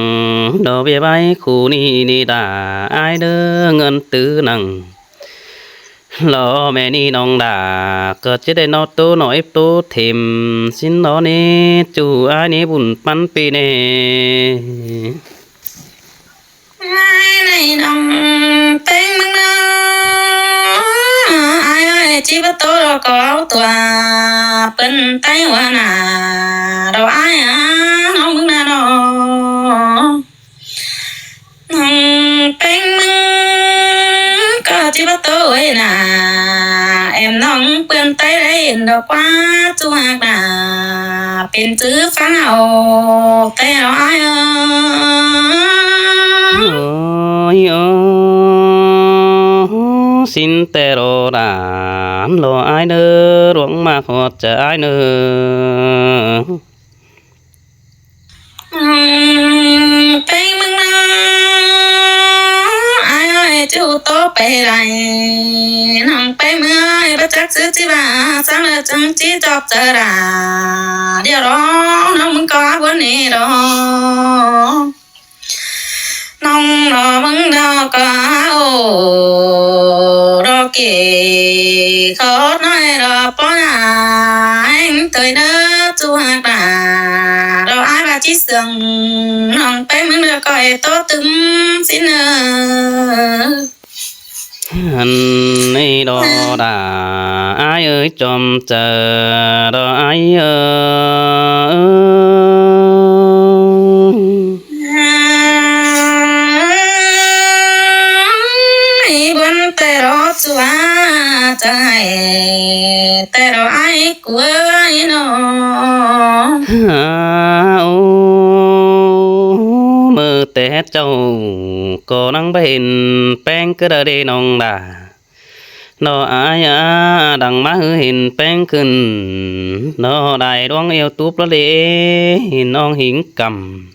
ꞌlẹo ꞌviạk ải khu ꞌnị ꞌnị đa, ải đơ ꞌngớn tứ nẳng. ꞌLẹo ꞌmẹ ꞌnị ꞌnọng đa, ꞌcọ ꞌchí đảy ꞌnọ ꞌtố ꞌnọ ép ꞌtố thêm, ꞌsịn ꞌnọ ꞌnị, ꞌchu ải ꞌnị bun ꞌpắn ꞌpi ꞌnị. Ái ꞌnị ꞌnọng ꞌpéng ꞌmướng ꞌnớ. Ái ơi, ꞌchí báu ꞌtố ꞌló ꞌcọ au tua ꞌpứng ꞌTáy ꞌhua nả. Đo ái a, ꞌnọng ꞌmướng ꞌnớ ꞌnớ. ꞌNọng ꞌpéng ꞌmướng ꞌcọ ꞌchí báu ꞌtố ơi nả. Em ꞌnọng ꞌpứng ꞌTáy đảy đo ꞌquá ꞌchu ꞌhặc nả. Pên chứ ꞌphắng au té ꞌnớ ái ơi. Ôi ơ, ꞌsịn té ꞌló đa, ꞌló ái ꞌnớ, ꞌluống ꞌmặc ꞌhọt chaư ái ꞌnớ. ꞌPéng ꞌmướng ꞌnớ, ái ơi, ꞌchu ꞌtố pay lai. ꞌNọng ꞌpéng ꞌmướng ơi, báu chắc ꞌsứ ꞌchí ꞌva, ꞌsướng ꞌlạ chắng ꞌchí chóp chaư đa. Điêu ꞌló, ꞌnọng ꞌmướng ꞌcọ báu ꞌnị ꞌló. ꞌNọng ꞌló ꞌmướng ꞌnớ ꞌcọ, ô, ꞌló kể khót ꞌnọi ꞌló ꞌpó nả, ꞌhẹng ꞌtoi ꞌnớ ꞌchu ꞌhặc nả. Đo ái ꞌva ꞌchí sương, ꞌnọng ꞌpéng ꞌmướng ꞌnớ ꞌcọ ê ꞌtố tứm ꞌsịn ꞌnớ. Hăn ê đo đa, ái ơi, chom chaư đo ái ơi. Ái bươn té ꞌló ꞌchu ꞌva, chaư hảy té ꞌló ái ꞌcọ ơi ꞌnớ. Ô, ꞌmự té chảu ꞌcọ ꞌnăng báu hên ꞌpéng cá đaư đê ꞌnọng đa. Đo ái a, đăng ꞌmá ꞌhứ hên ꞌpéng khửn. Đo đai ꞌluống ꞌlẹo túp ꞌló đê, ꞌnọng hính căm.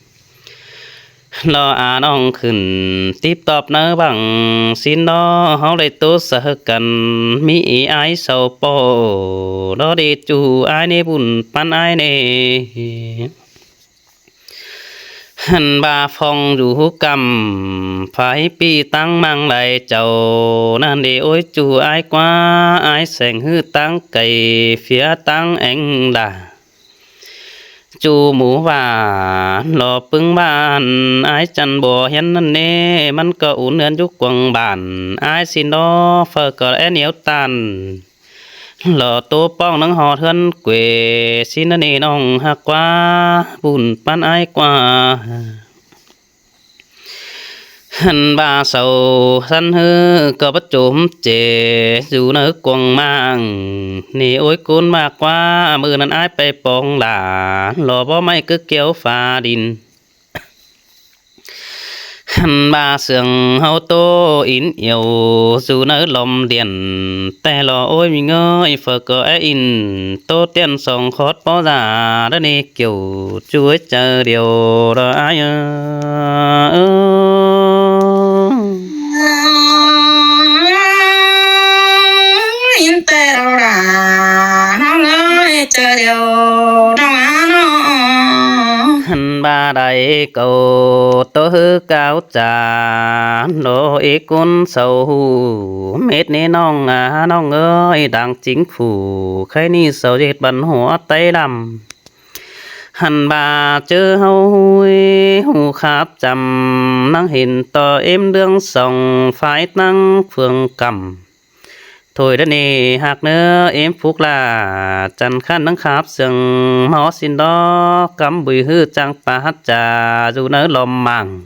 Đo a ꞌnọng khửn, típ tóp ꞌnớ bang ꞌsịn đo, ꞌháu đảy ꞌtố saư căn, ꞌmí ái sau ꞌpo. Đo đê ꞌchu ái ꞌnị bun ꞌpắn ái ꞌnị. Hăn ꞌva phong dú hú căm, phái ꞌpi ꞌtáng ꞌmăng lai chảu, ꞌnặn đê ôi ꞌchu ái ꞌquá, ái seng ꞌhứ ꞌtáng cay, phiá ꞌtáng eng đa. ꞌChu mú ꞌva, ꞌló ꞌpứng ꞌva ái chăn bô hiến ꞌnặn ꞌnị, ꞌmắn ꞌcọ ún ꞌhướn dú cuông bản, ái ꞌsịn đo, phaư ꞌcọ é ꞌnéo ꞌtan. ꞌLó ꞌtố ꞌpóng ꞌnăng ꞌhọt ꞌhướn quê, ꞌsịn ꞌnặn ꞌnị ꞌnọng ꞌhặc ꞌquá, bun ꞌpắn ái ꞌquá. Hăn ꞌva sau săn ꞌhứ ꞌcọ báu chốm chê, dú ꞌnớ cuông ꞌmáng. ꞌNị ôi ꞌcốn ꞌmá ꞌquá, ꞌmự ꞌnặn ái pay pong đa, ꞌló báu ꞌmạy cứ kéo pha đin. Hăn ꞌva sương ꞌháu ꞌtố ín iêu, dú ꞌnớ lom điên, té ꞌló ôi ꞌmí ꞌngới, phaư ꞌcọ é ín, ꞌtố tiên song khót báu dả, đa ꞌnị kiêu, ꞌchu ơi chaư điêu, đo ái ơi. Ín té ꞌló đa, ꞌnọng ơi, chaư điêu, ꞌnọng a ꞌnớ. Hăn ꞌva đảy cảu ꞌtố ꞌhứ cáo chả, ꞌló ê ꞌcốn sau ꞌhụ, mết ꞌnị ꞌnọng a ꞌnọng ơi, đảng chính phủ, khay ꞌnị sau ꞌdệt băn hua ꞌTáy lăm. Hăn ꞌva ꞌchớ ꞌháu ꞌhụ khắp chăm, ꞌnăng hên ꞌto êm ꞌlướng song, phái ꞌtáng phường căm. Thôi đa ꞌnị ꞌhặc ꞌnớ êm phúc lả, chăn khăn ꞌnăng khắp sương, ꞌmó ꞌsịn đo, cắm bụi ꞌhứ chang pá hắt chả, dú ꞌnớ lom ꞌmáng.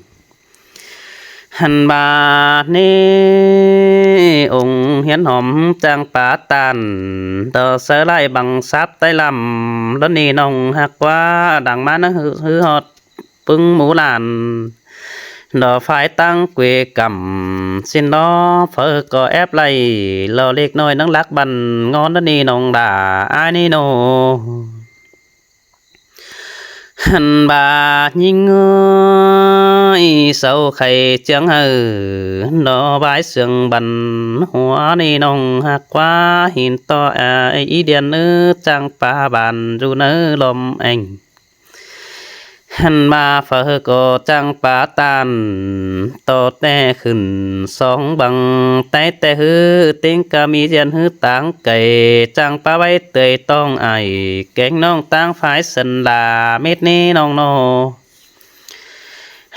Hăn ꞌva ꞌnị ống hiến hòm chang pá ꞌtan, ꞌtọ saư lai bằng sáp ꞌTáy lăm, đa ꞌnị ꞌnọng ꞌhặc ꞌquá, đăng ꞌmá ꞌnăng ꞌhứ, ꞌhứ ꞌhọt ꞌpứng mú lan. Đo phái ꞌtáng quê căm, ꞌsịn đo phaư ꞌcọ ép lai, ꞌló lếc ꞌnọi ꞌnăng lắc băn ꞌngon đa ꞌnị ꞌnọng đa, ái ꞌnị ꞌnớ. Hăn ꞌva ꞌnhính ơi, sau khay ꞌchương hảư, đo bái sương băn hua ꞌnị ꞌnọng ꞌhặc ꞌquá, hên ꞌto a, ꞌí điên ꞌnớ chang pá bản, dú ꞌnớ lom eng. Hăn ꞌva phaư ꞌcọ chang pá ꞌtan, ꞌtọ té khửn song bằng, ꞌTáy té ꞌhứ, ꞌtếng ca mi ꞌdiên ꞌhứ ꞌtáng cay, chang pá ꞌvạy tơi tong ai, kéng ꞌnọng ꞌtáng phái sân la, mết ꞌnị ꞌnọng ꞌnớ.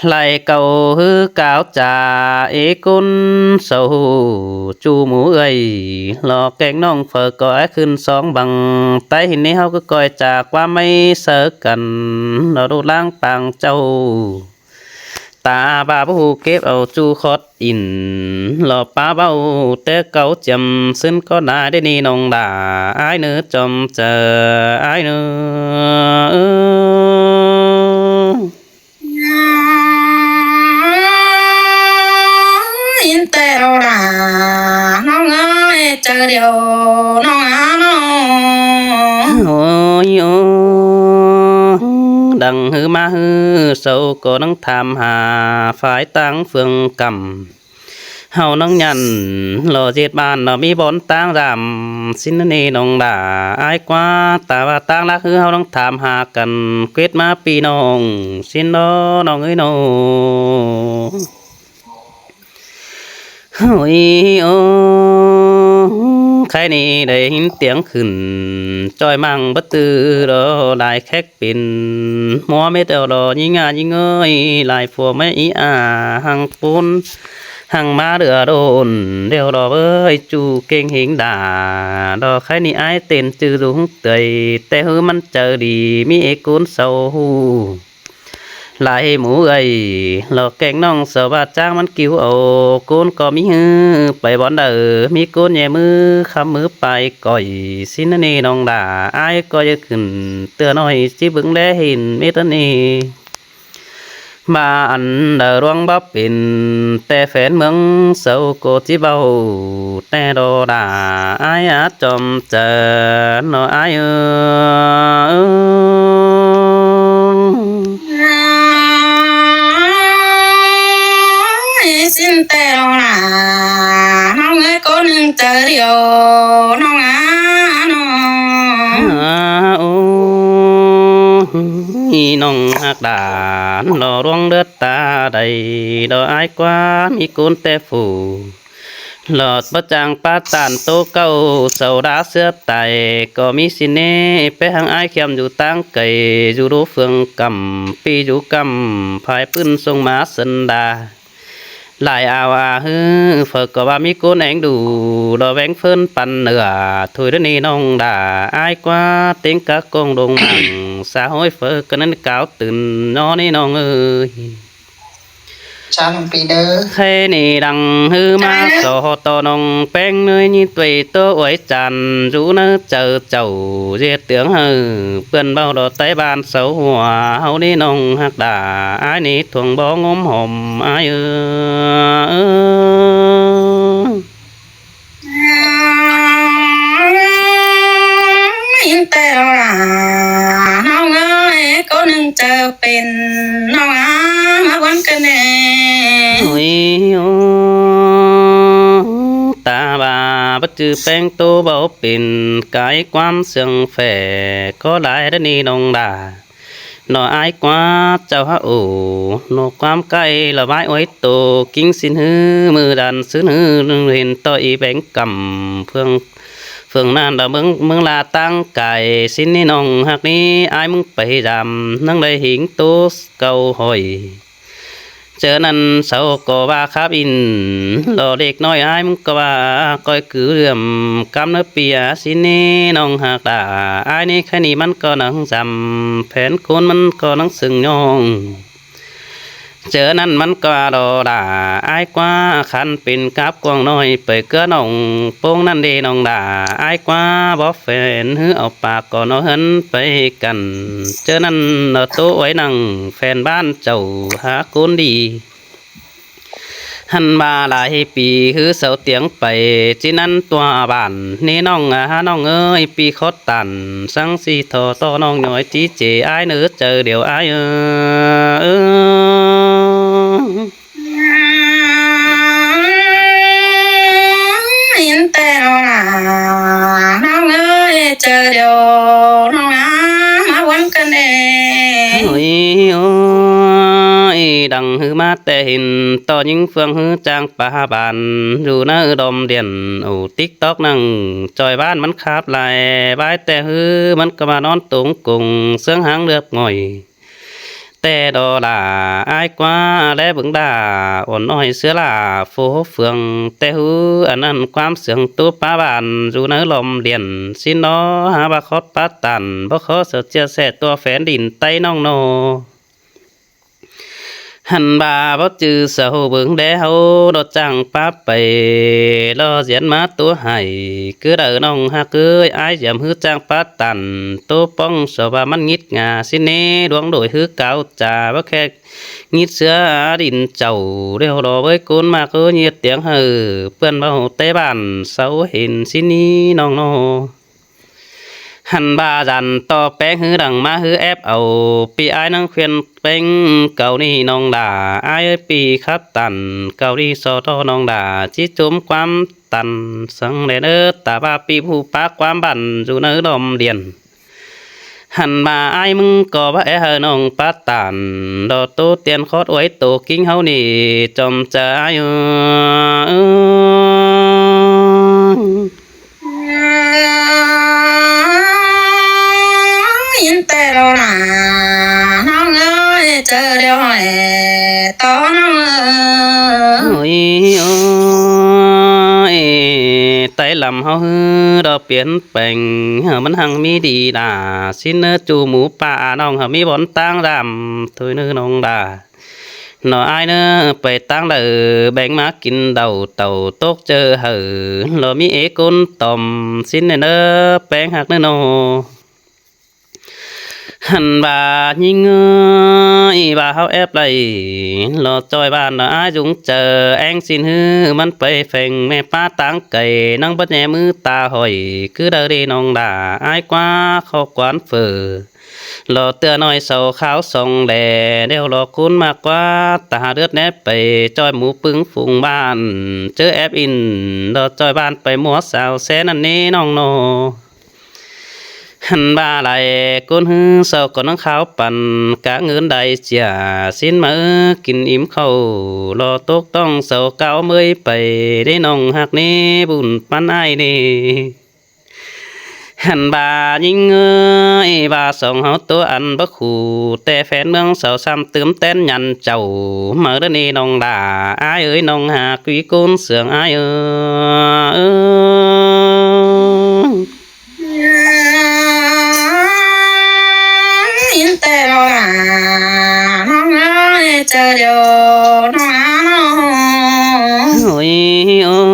Lai cáu ꞌhứ cáo ꞌchạ ế ꞌcốn sâu ꞌhụ ꞌchu mú ꞌhới, lo kéng ꞌnọng phaư ꞌcọ ái khửn song bang. Tai hin ꞌnị ꞌháu ꞌcọ ꞌcoi ꞌchạ ꞌquám ꞌmạy sáư căn, lo ꞌlụk ꞌláng pang ꞌchạu ta ꞌva báu ꞌhụ kếp au ꞌchu khót in, lo pá báu té cáu chiêm ꞌsứn ꞌcọ lai đé ꞌnị ꞌnọng đa ái ꞌnớ, chom chaư ái ꞌnớ. Ín ꞌtẹ lo đa ꞌnọng ới, chaư điêu ꞌnọng a ꞌnọng. Ôi ô, đăng ꞌhứ ꞌmá ꞌhứ sau ꞌcọ ꞌnăng tham ha phái ꞌtáng phường căm. ꞌHáu ꞌnăng nhẳn lo ꞌdệt bản lo ꞌmí bón ꞌtáng dam ꞌsịn ꞌnị ꞌnọng đa ái ꞌquá. Ta ꞌva ꞌtáng lác ꞌhứ ꞌháu ꞌnăng tham ha căn ꞌquiệt ꞌmá ꞌpi ꞌnọng ꞌsịn lo ꞌnọng ới ꞌnớ. Ôi ô, khay ꞌnị đảy hín tiếng khửn ꞌchoi ꞌmăng báu ꞌtứ lo lai khék pên ꞌmua mết eo lo ꞌnhính a ꞌnhính ới, lai phua ꞌmạy í a hăng ꞌpốn hăng ꞌmá đưa đôn đeo lo bới ꞌchu kéng hính đa. Lo khay ꞌnị ái tên ꞌchư dú hứng tưới, té ꞌhứ ꞌmắn chaư đi ꞌmí ế ꞌcốn sau ꞌhụ lai mú ꞌhới, lo kéng ꞌnọng sau ꞌva ꞌcháng ꞌmắn ꞌcứu au ꞌcốn ꞌcọ ꞌmí ꞌhứ pay bón đaư, ꞌmí ꞌcốn ꞌnhe ꞌmứ khắm ꞌmứ pay ꞌcọi ꞌsịn ꞌnị ꞌnọng đa ái ꞌcọ ꞌchớ khửn ꞌtưa ꞌnọi ꞌchí bớng ꞌlé hên mết ꞌnị. ꞌVa ăn đaư ꞌluống báu pên, té phén ꞌmướng sau ꞌcọ ꞌchí báu té lo đa ái a, chom chaư ꞌnớ ái ới. Ín ꞌtẹ lo đa ꞌnọng ới, ꞌcốn ꞌnưng chaư điêu ꞌnọng a ꞌnọng. A ô, ꞌnọng ꞌhặc đa lo ꞌluống đớt ta đảy lo ái ꞌquá, ꞌmí ꞌcốn té phủ lo báu chang pá ꞌtan ꞌtố ꞌcáu, sau đá ꞌsứa tai ꞌcọ ꞌmí ꞌsịn ꞌnị. Pé hăng ái khiêm dú ꞌtáng cay, dú đú phường căm, ꞌpi dú căm phái ꞌpứng sông ꞌmá sân đa. Lai ao a ꞌhứ phaư ꞌcọ ꞌva ꞌmí ꞌcốn eng đủ lo ꞌvén ꞌphớn păn nưa thôi đé ꞌnị ꞌnọng đa ái ꞌquá, ꞌtếng cá công đồng mạng xã hội phaư ꞌcọ ꞌnặn cáo tứn ꞌnọ ꞌnị ꞌnọng ới. Chăm ꞌpi đơ. Khay ꞌnị đăng ꞌhứ ꞌmá so ꞌhọ ꞌto ꞌnọng ꞌpéng ꞌnới ꞌnhí tuê ꞌtố uối chan dú ꞌnớ chaư chảu ꞌdệt tướng hảư ꞌpươn báu lo tai ban sau hua ꞌháu ꞌnị ꞌnọng ꞌhặc đa ái ꞌnị thuông bó ꞌngốm hom ái ới. Ín ꞌtẹ lo đa ꞌnọng ới, ꞌcốn ꞌnưng chaư pên ꞌnọng a ꞌmá ꞌquám căn ꞌnị. Ôi ô, ta ꞌva báu ꞌchư ꞌpéng ꞌtố báu pên, cái ꞌquám sương phẻ ꞌcọ lai đé ꞌnị ꞌnọng đa. ꞌNọ ái ꞌquá chảu hák ổ, ꞌnọ ꞌquám cai lo ꞌvái uối tô, ꞌkính ꞌsịn ꞌhứ ꞌmự đan ꞌsứ ꞌhứ hên ꞌtoi í ꞌvén căm phường, phường ꞌnặn lo ꞌmướng, ꞌmướng la ꞌtáng cai ꞌsịn ꞌnị ꞌnọng ꞌhặc ꞌnị, ái ꞌmướng pay dam ꞌnăng đảy hính ꞌtố ꞌcáu hỏi. ꞌChớ ꞌnặn sau ꞌcọ ꞌva khắp ín lo đếc ꞌnọi ái ꞌmướng ꞌcọ ꞌva ꞌcoi cứ lượm căm ꞌnớ ꞌpi a ꞌsịn ꞌnị ꞌnọng ꞌhặc đa ái ꞌnị. Khay ꞌnị ꞌmắn ꞌcọ ꞌnăng dăm phén ꞌcốn, ꞌmắn ꞌcọ ꞌnăng sưng ꞌnọng. ꞌChớ ꞌnặn ꞌmắn ꞌcọ ꞌva lo đa ái ꞌquá, khăn pên cắp cuông ꞌnọi pay ꞌcứa ꞌnọng ꞌpông ꞌnặn đê ꞌnọng đa ái ꞌquá, bók phén ꞌhứ au pák ꞌcọ ꞌnọ ꞌhướn pay căn. ꞌChớ ꞌnặn ꞌnọ ꞌtố uối ꞌnăng phén bản chảu hák ꞌcốn đi. Hăn ꞌva lai ꞌpi ꞌhứ sau tiếng pay ꞌchí ꞌnặn tua bản ꞌnị ꞌnọng a ꞌnọng ới, ꞌpi khót tản săng ꞌsị thọ ꞌto ꞌnọng ꞌnọi ꞌchí chế ái ꞌnớ chaư điêu ái ới. Ín ꞌtẹ lo đa ꞌnọng ới, chaư điêu ꞌnọng a ꞌmá ꞌquám căn ꞌnị. Ôi ô, đăng ꞌhứ ꞌmá té hên ꞌto ꞌnhính phường ꞌhứ chang pá bản dú ꞌnớ đom điện ổ TikTok ꞌnăng ꞌchoi bản ꞌmắn khắp lai ꞌvái té ꞌhứ ꞌmắn ꞌcọ ꞌva ꞌnón tống cùng ꞌsướng háng lượp ngỏi. ꞌTẹ đó là ải ꞌquá ꞌlé bớng đa, ôn ꞌnọi ꞌsứa là phô phướng ꞌtẹ ꞌhứ ăn ăn ꞌquám sương ꞌtố pá bản dú ꞌnớ lom điên. ꞌSịn đó hả ꞌva khót pá tản báu khó sửa chia sẻ tua phén đin ꞌTáy ꞌnọng ꞌnọ. Hẳn ꞌva báu chứ sửa hô bớng đé ꞌháu đó chang pá pay lo diễn má tua hảy. Cứ đaư ꞌnọng ꞌhặc ới, ải dám ꞌhứ chang pá tản ꞌtố ꞌpóng sửa ꞌva ꞌmắn nghít ngả ꞌsịn ꞌnê, đuống đuổi ꞌhứ cáo chả báu khe nghít ꞌsứa đin chảu. Điêu đó ꞌvới ꞌcốn ꞌmặc ꞌhứ nhiệt tiếng hả ꞌpươn ꞌva hô té bản sáu hên ꞌsịn ꞌnị ꞌnọng ꞌnọ. Hẳn ꞌva dản ꞌto ꞌpéng ꞌhứ đăng ꞌmá ꞌhứ ép au ꞌpi ải ꞌnăng khuyên ꞌpéng cau ꞌnị ꞌnọng đa. Ải ới ꞌpi khắp tản cau ꞌnị so ꞌto ꞌnọng đa ꞌchí chốm ꞌquám tản săng đen ớ, ta ꞌva ꞌpi ꞌhụ pá ꞌquám bản dú ꞌnớ lom điên. Hẳn ꞌva ải ꞌmứng ꞌcọ báu é hả ꞌnọng pá tản đó ꞌtố tiên khót uối tô ꞌkính ꞌháu ꞌnị chom chaư ải ới. ꞌIn ꞌtẹ đó nả ꞌnọng ới, chaư điêu hỏi tó ꞌnọng ới. Ôi ơi, ꞌTáy lăm ꞌháu ꞌhứ đó piến peng hả ꞌmắn hăng ꞌmí đi đa. ꞌSịn ꞌnớ ꞌchu mú pả ꞌnọng hả ꞌmí bón ꞌtáng dam thôi ꞌnớ ꞌnọng đa. Nó ải ꞌnớ pay ꞌtáng đaư béng ꞌmá kin đau tảu tốc chaư hả lo ꞌmí ế ꞌcốn tỏm ꞌsịn ꞌnớ ꞌnớ ꞌpéng ꞌhặc ꞌnớ ꞌnọ. Hẳn ꞌva ꞌnhính ới, ꞌva ꞌháu ép đảy lo ꞌchoi bản đó ải dúng chaư ꞌéng ꞌsịn ꞌhứ ꞌmắn pay pheng ꞌme pá ꞌtáng cay ꞌnăng bát ꞌnhé ꞌmứ ta hỏi. Cứ đaư đi ꞌnọng đa ải ꞌquá kho quán phở lo ꞌtưa ꞌnọi sau kháo song đe. Điêu lo ꞌcốn ꞌmặc ꞌquá ta hả ꞌlượt ꞌnép pay ꞌchoi mú ꞌpứng phung bản, chớ ép ꞌin lo ꞌchoi bản pay ꞌmua sao ꞌsé ꞌnặn ꞌnị ꞌnọng ꞌnọ. Hẳn ꞌva lai ꞌcốn ꞌhứ sau ꞌcọ ꞌnăng kháo păn cá ꞌngớn đảy chia ꞌsịn ꞌmá kin ím khảu lo tốc ꞌtóng sau cáo ꞌmới pay đé ꞌnọng ꞌhặc ꞌnị, bun ꞌpắn ải ꞌnị. Hẳn ꞌva ꞌnhính ới, ꞌva song ꞌháu ꞌtố ăn báu khủ ꞌtẹ phén ꞌmướng sau sam tứm ꞌtén nhăn chảu ꞌmá ꞌlứa ꞌnị ꞌnọng đa. Ải ới ꞌnọng hả ꞌquí ꞌcốn sương ải ới. ꞌIn ꞌtẹ đó nả ꞌnọng ới, chaư điêu ꞌnọng ꞌnọ. Ôi ơi,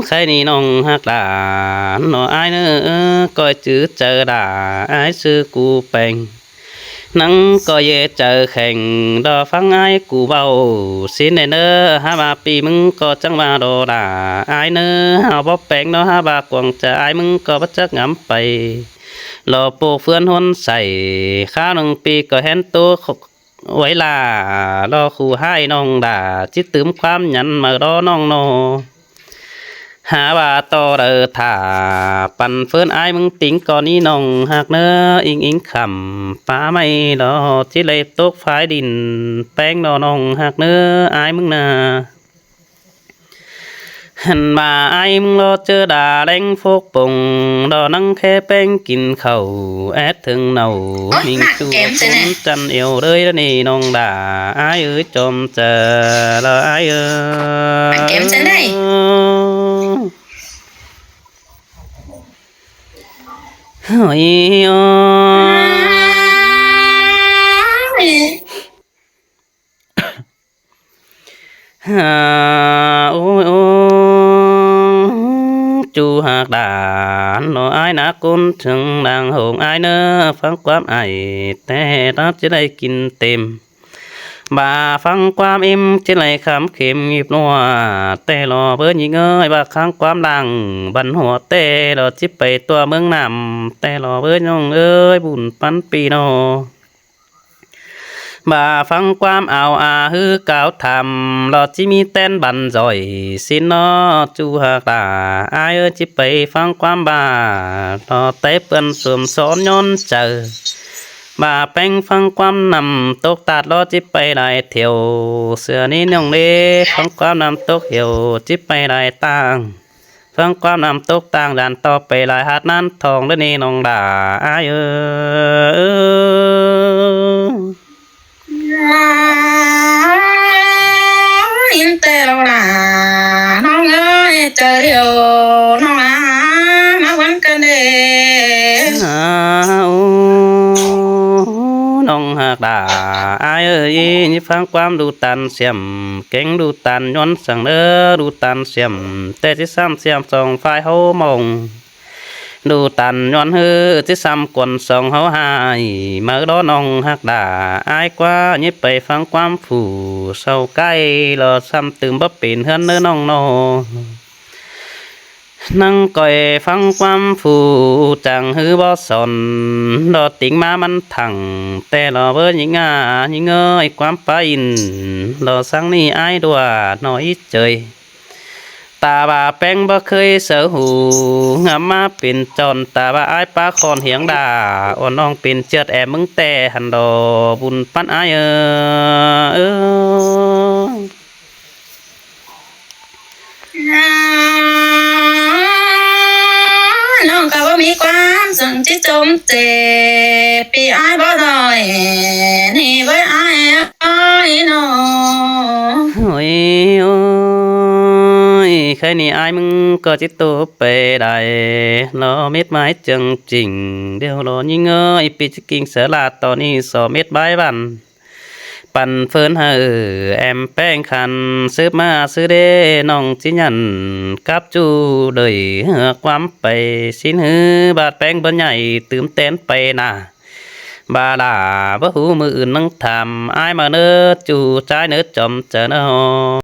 khay ꞌnị ꞌnọng ꞌhặc đa, nó ải ꞌnớ ꞌcoi chứ chaư đa, ải ꞌsứ cu peng. ꞌNăng ꞌcọ ꞌdệt chaư kheng đó ꞌphắng ải cu ꞌvạu ꞌsịn ꞌnớ ꞌnớ. Hả ꞌva ꞌpi ꞌmứng ꞌcọ chắng ꞌva đó đa ải ꞌnớ, hảư bók peng đó hả ꞌva cuông chaư ải ꞌmứng ꞌcọ báu chắc ngắm pay lo ꞌpộ ꞌphướn ꞌhuốn sảy. Khá ꞌnưng ꞌpi ꞌcọ hén ꞌtố kh- uối lả lo khủ ꞌhại ꞌnọng đa ꞌchí tứm ꞌquám nhăn ꞌmá đó ꞌnọng ꞌnọ. Hả ꞌva ꞌto đaư thả păn ꞌphớn ải ꞌmứng ꞌtếng ꞌcọ ꞌnị ꞌnọng ꞌhặc ꞌnớ. Ính ính khẳm pá ꞌmạy lo ꞌchí đảy tốc phái đin ꞌpéng đó ꞌnọng ꞌhặc ꞌnớ ải ꞌmứng nả. Hẳn ꞌva ải ꞌmứng lo ꞌchớ đa ꞌlẹng phốc pông đó ꞌnăng khe ꞌpéng kin khảu ét thưng nảu. Ôi, ꞌmính ꞌnạ chu kém thế này. Chăn iêu đới đó ꞌnị ꞌnọng đa ải ới, chom chaư lo ải ới. Ôi, ôi. Hả, ôi, ôi, chu hạc đản, nó ải nả ꞌcốn chưng đang hông ải ꞌnớ, ꞌphắng ꞌquám ải, té ta ꞌchí đảy kin têm. Ba ꞌphắng ꞌquám ím ꞌchí đảy khắm khêm ꞌnhíp ꞌnua, té lo báu ꞌnhính ới, ba ꞌphắng ꞌquám đang băn hua té lo ꞌchí pay tua ꞌmướng ꞌnặm, té lo báu ꞌnhính ới, bun ꞌpắn ꞌpi ꞌnọ. Ba ꞌphắng ꞌquám ao a ꞌhứ cáo tham, lo ꞌchí ꞌmí ꞌtén băn doi ꞌsịn ꞌnọ, chu hạc đả ải ới, ꞌchí pay ꞌphắng ꞌquám ba, lo té ꞌpươn sôm són nhón chaư. Ba ꞌpéng ꞌphắng ꞌquám ꞌnặm tốc ꞌtạt lo ꞌchí pay lai thiêu, sửa ꞌnị ꞌnọng đé, ꞌphắng ꞌquám ꞌnặm tốc thiêu, ꞌchí pay lai ꞌtáng. ꞌPhắng ꞌquám ꞌnặm tốc ꞌtáng dản ꞌto pay lai hạt ꞌnán thong đé ꞌnị ꞌnọng đả ải ới. ới, ꞌnhí ꞌphắng ꞌquám đu ꞌtan siêm, kéng đu ꞌtan ꞌnhuôn săng ꞌnớ, đu ꞌtan siêm ꞌtẹ ꞌchí ꞌsám siêm song phai ꞌháu mong. Đu ꞌtan ꞌnhuôn ꞌhứ ꞌchí ꞌsám cuôn song ꞌháu ꞌhại, máư đó ꞌnọng ꞌhặc đa. Ái ꞌquá ꞌnhí pay ꞌphắng ꞌquám phủ sau cai lo ꞌsám tứm báu pên ꞌhướn ꞌnớ ꞌnọng ꞌnọ. ꞌNăng ꞌcoi ꞌphắng ꞌquám phủ chắng ꞌhứ báu son, lo tỉng ꞌmá ꞌmắn thẳng ꞌtẹ lo báu ꞌnhính a, ꞌnhính ới, ꞌquám pá ꞌnhính lo ꞌsướng ꞌnị ái ꞌlụa ꞌnọ ꞌí ꞌchới. Ta ꞌva ꞌpéng báu ꞌkhới sáư hủ, ngắm ꞌmá pên chọn, ta ꞌva ái pá khon hiếng đa, ôn ꞌnọng pên ꞌchượt êm ꞌmứng ꞌtẹ hăn lo bun ꞌpắn ái ơ. ꞌNọng ꞌcọ báu ꞌmí ꞌquám săng ꞌchí chôm chếp, pi ái báu đảy ꞌnị ꞌvới ái ới ꞌnọ. Ôi, ôi, ꞌkhới ꞌnị ái ꞌmứng ꞌcọ ꞌchí tô pay đảy lo mết ꞌmá chương ching điêu lo ꞌnhính ới, pi ꞌchí king sáư ꞌla ꞌto ꞌnị so mết bái ꞌvặn păn ꞌphớn hảư êm ꞌpéng khăn sứp ꞌmá ꞌsứ đé. ꞌNọng ꞌchí nhẳn cắp ꞌchu đảy ꞌquám pay ꞌsịn ꞌhứ ꞌvạt ꞌpéng báu nhảy tứm ꞌtén pay nả. ꞌVa đa báu hú ꞌmự ứn ꞌnăng tham ái ꞌmá ꞌnớ ꞌchu ꞌchái ꞌnớ chom chaư ꞌnớ ꞌhó.